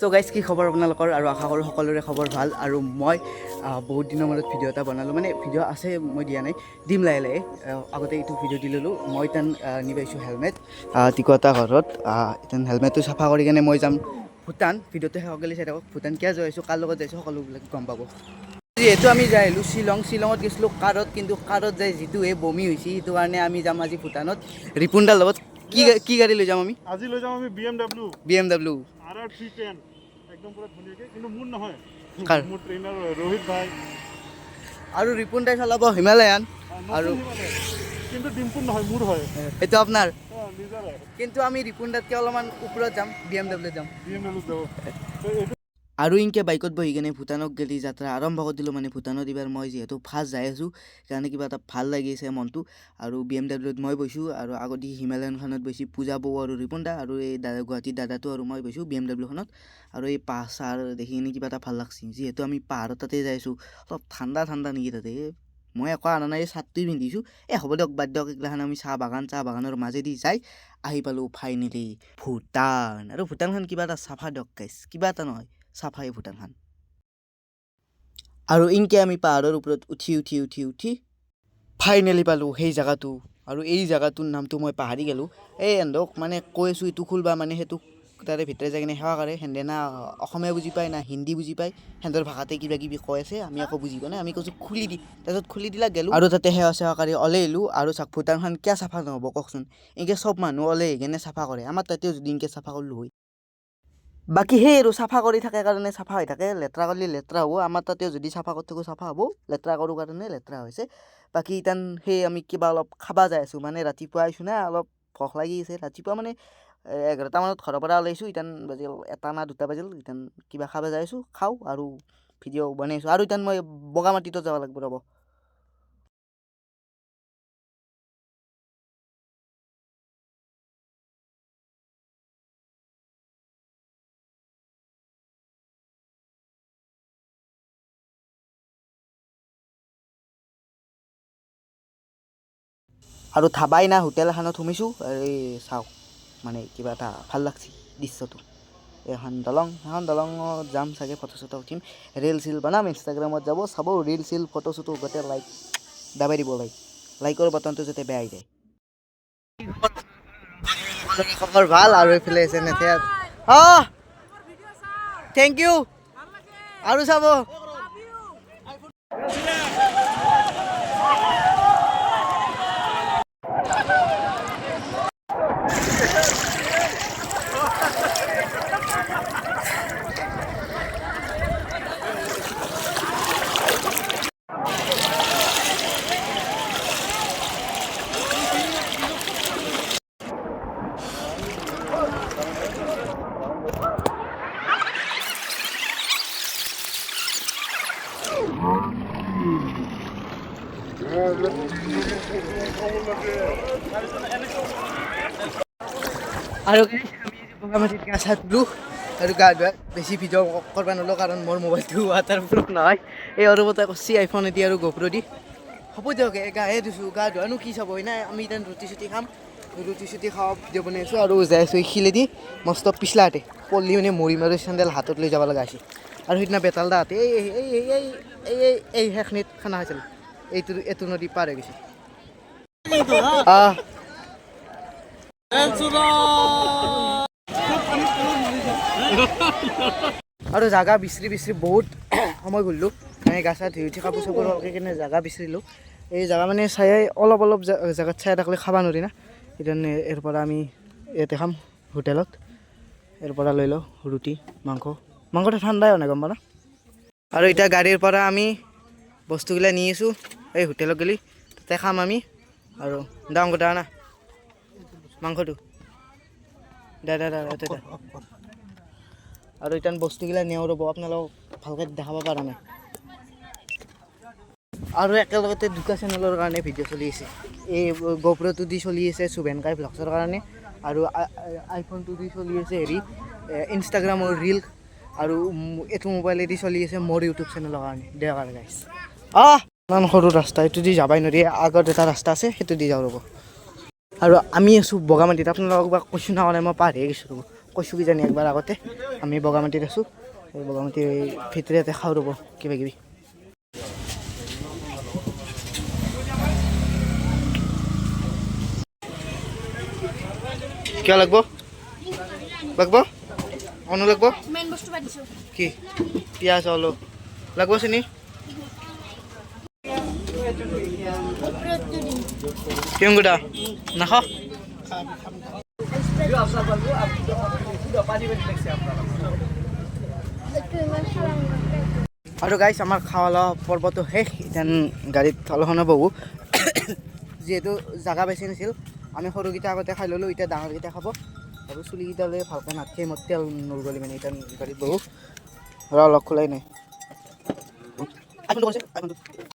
চ' guys, কি খবৰ আপোনালোকৰ? আৰু আশা কৰোঁ সকলোৰে খবৰ ভাল। আৰু মই বহুত দিনৰ মূৰত ভিডিঅ' এটা বনালোঁ। মানে ভিডিঅ' আছে, মই দিয়া নাই, দিম লাহে লাহে। আগতে এইটো ভিডিঅ' দি ল'লোঁ। মই তান নিবাইছোঁ হেলমেট টিকটা ঘৰত। ইতান হেলমেটটো চাফা কৰি কেনে মই যাম ভূটান। ভিডিঅ'টো শেষলৈ চাই থাকক। ভূটান কিয় যাই আছোঁ, কাৰ লগত যাইছোঁ, সকলোবিলাক গম পাব। যিহেতু আমি যাই আহিলোঁ শ্বিলং, শ্বিলঙত গৈছিলোঁ কাৰত, কিন্তু কাৰত যাই যিটো এই বমি হৈছে, সেইটো কাৰণে আমি যাম আজি ভূটানত ৰিপুণদাৰ লগত। কি কি গাড়ী লৈ যাম আমি? আজি লৈ যাম আমি BMW. BMW. RR 310, একদম পুৰা ধুনীয়াকৈ। কিন্তু মোৰ নহয়। কাৰ? মোৰ ট্ৰেইনাৰ ৰোহিত ভাই। আৰু ৰিপুণ দাই চলাব হিমালয়ান। নতুন আৰু হিমালয়ান। কিন্তু ডিম্পুৰ নহয়, মোৰ হয়। সেইটো আপোনাৰ? নিজৰে। কিন্তু আমি ৰিপুণ দাতকৈ অলপমান ওপৰত যাম, BMW যাম। BMW যাব তো এইটো। আৰু ইনকে বাইকত বহি কেনে ভূটানক গেলি যাত্ৰা আৰম্ভ কৰি দিলোঁ। মানে ভূটানত এইবাৰ মই যিহেতু ফাৰ্ষ্ট যাই আছোঁ, সেইকাৰণে কিবা এটা ভাল লাগিছে মনটো। আৰু BMW-ত মই বহিছোঁ আৰু আগতে হিমালয়ানখনত বহিছোঁ পূজা বৌ আৰু ৰিপুণ দা। আৰু এই দাদা, গুৱাহাটীৰ দাদাটো আৰু মই বহিছোঁ BMW-খনত। আৰু এই পাহাৰ চাহাৰ দেখি কিনে কিবা এটা ভাল লাগছে। যিহেতু আমি পাহাৰত তাতে যাই আছোঁ, অলপ ঠাণ্ডা ঠাণ্ডা নেকি তাতে। মই একো আনা নাই, এই চাৰ্টটোৱে পিন্ধিছোঁ। এই হ'ব দিয়ক, বাদ দিয়ক এইগিলাখান। আমি চাহ বাগান, চাহ বাগানৰ মাজেদি যাই আহি পালোঁ ফাইনেলি ভূটান। আৰু ভূটানখন কিবা এটা চাফা দিয়ক গাইছ, কিবা এটা নহয়, চাফাই ভূটানখন। আৰু ইনকে আমি পাহাৰৰ ওপৰত উঠি উঠি উঠি উঠি ফাইনেলি পালোঁ সেই জেগাটো। আৰু এই জেগাটোৰ নামটো মই পাহৰি গ'লোঁ। এই এহঁতক মানে কৈ আছোঁ এইটো খুলবা, মানে সেইটো তাৰে ভিতৰে যাই কিনে সেৱা কৰে। সেহেঁতে না অসমীয়া বুজি পায়, না হিন্দী বুজি পায়। সিহঁতৰ ভাষাতে কিবা কিবি কৈ আছে, আমি একো বুজি পোৱা নাই। আমি কৈছোঁ খুলি দি, তাৰপিছত খুলি দিলা, গ'লোঁ আৰু তাতে সেৱা চেৱা কৰি ওলাই আহিলোঁ। আৰু চাওক, ভূটানখন কিয় চাফা নহ'ব কওকচোন? এনেকৈ চব মানুহ ওলাই আহি কিনে চাফা কৰে। আমাৰ তাতেও যদি এনেকৈ চাফা কৰিলোঁ হয়। বাকী সেই আৰু চাফা কৰি থাকে কাৰণে চাফা হৈ থাকে, লেতেৰা কৰিলে লেতেৰা হ'ব। আমাৰ তাতেও যদি চাফা কৰি থাকোঁ চাফা হ'ব, লেতেৰা কৰোঁ কাৰণে লেতেৰা হৈছে। বাকী ইতান সেই আমি কিবা অলপ খাবা যাই আছোঁ। মানে ৰাতিপুৱা আহিছোঁ না, অলপ ভোক লাগি আছে। ৰাতিপুৱা মানে 11টামানত ঘৰৰ পৰা ওলাইছোঁ, ইতান বাজিল এটা না দুটা বাজিল। ইতান কিবা খাব যাই আছোঁ, খাওঁ আৰু ভিডিঅ' বনাই আছোঁ। আৰু ইতান মই বগামাটিতো যাব লাগিব, ৰ'ব। আৰু ধাবাই না হোটেল এখনত সোমাইছোঁ। এই চাওক, মানে কিবা এটা ভাল লাগছে দৃশ্যটো। এখন দলং, সেইখন দলঙত যাম চাগে, ফটো চটো উঠিম, ৰিল চিল বনাম, ইনষ্টাগ্ৰামত যাব, চাব ৰিল চিল ফটো চটো গোটেই। লাইক দাবাই দিব, লাইকৰ বটনটো যাতে বেয়া হৈ যায়। খবৰ ভাল। আৰু এইফালে আছে নেথে। অঁ, thank U. আৰু চাব। আৰু আমি বগামাটিত গা চা ধুলোঁ আৰু গা ধোৱা বেছি ভিডিঅ' কৰিব নোৱাৰিলোঁ, কাৰণ মোৰ মোবাইলটো ৱাটাৰ প্ৰুফ নহয়। এই অৰূপতে কৰছি আইফোনেদি আৰু গোপ্ৰ দি। হ'ব দিয়ক, এই গাহে ধুইছোঁ, গা ধোৱানো কি চাব হয় নাই। আমি এতিয়া ৰুটি চুটি খাম, ৰুটি চুটি খাওঁ, ভিডিঅ' বনাই আছোঁ। আৰু যাই আছোঁ এই শিলেদি, মস্ত পিছলাতে পৰলি মানে মৰিম। আৰু চেণ্ডেল হাতত লৈ যাব লগা হৈছে। আৰু সেইদিনা বেতাল দাহঁতে এই এই এই এই এই এই এই সেইখিনিত খানা খাইছিল, এইটো নদী পাৰ হৈ গৈছে। আহ। আৰু জাগা বিচাৰি বিচাৰি বহুত সময় ঘূৰিলোঁ। মানে গা চা ধুই উঠি কাপোৰ চাপোৰ ভালকৈ কিনে জাগা বিচাৰিলোঁ। এই জাগা মানে চাই অলপ অলপ জাগাত চাই থাকিলে খাব নোৱাৰি না। সেইকাৰণে ইয়াৰ পৰা আমি ইয়াতে খাম হোটেলত। ইয়াৰ পৰা লৈ লওঁ ৰুটি মাংস। মাংসটো ঠাণ্ডাই হোৱা নাই, গম পালা। আৰু এতিয়া গাড়ীৰ পৰা আমি বস্তুগিলা নি আছোঁ। এই হোটেলত গ'লি তাতে খাম আমি। আৰু দাম গোটা না মাংসটো, দে দে দে দে দে। আৰু এতিয়া বস্তুগিলা নিওঁ, ৰ'ব, আপোনালোকক ভালকৈ দেখাব পৰা নাই। আৰু একেলগতে দুটা চেনেলৰ কাৰণে ভিডিঅ' চলি আছে। এই গোপ্ৰটো দি চলি আছে শুভেনকাই ভ্লগছৰ কাৰণে, আৰু আইফোনটো দি চলি আছে হেৰি ইনষ্টাগ্ৰামৰ ৰিল, আৰু এইটো মোবাইলেদি চলি আছে মোৰ ইউটিউব চেনেলৰ কাৰণে। দিয়ক আৰু গাইছ। আহ, ইমান সৰু ৰাস্তা, এইটো দি যাবাই নোৱাৰি। আগত এটা ৰাস্তা আছে, সেইটো দি যাওঁ, ৰ'ব। আৰু আমি আছোঁ বগামাটিত। আপোনালোকক বা কৈছোঁ না নাই, মই পাহৰিয়ে গৈছোঁ, ৰ'ব। কৈছোঁ কিজানি একবাৰ আগতে, আমি বগামাটিত আছোঁ। এই বগামাটিৰ ভিতৰতে খাওঁ ৰ'ব কিবা কিবি। কিয় লাগব? লাগব অনু লাগব। মেইন বস্তু পাতিছোঁ। কি পিঁয়াজ অলপ লাগব, চিনি। ওপৰতটো দিম। কিমান গোটা নাখ। এইটো ইমান খালাং। আৰু গাইছ, আমাৰ খোৱা লোৱা পৰ্বটো শেষ। এতিয়া গাড়ীত অলপমান বহোঁ, যিহেতু জাগা বেছি নাছিল। আমি সৰুকেইটা আগতে খাই ল'লোঁ, এতিয়া ডাঙৰকেইটা খাব। আৰু চুলিকেইটালৈ ভালকৈ নাথকে, মোৰ তেল নলগ'লি। মানে এতিয়া গাড়ীত বহোঁ। ৰ, লগ খোলাই নাই। আইফোনটো কৰিছে, আইফোনটো।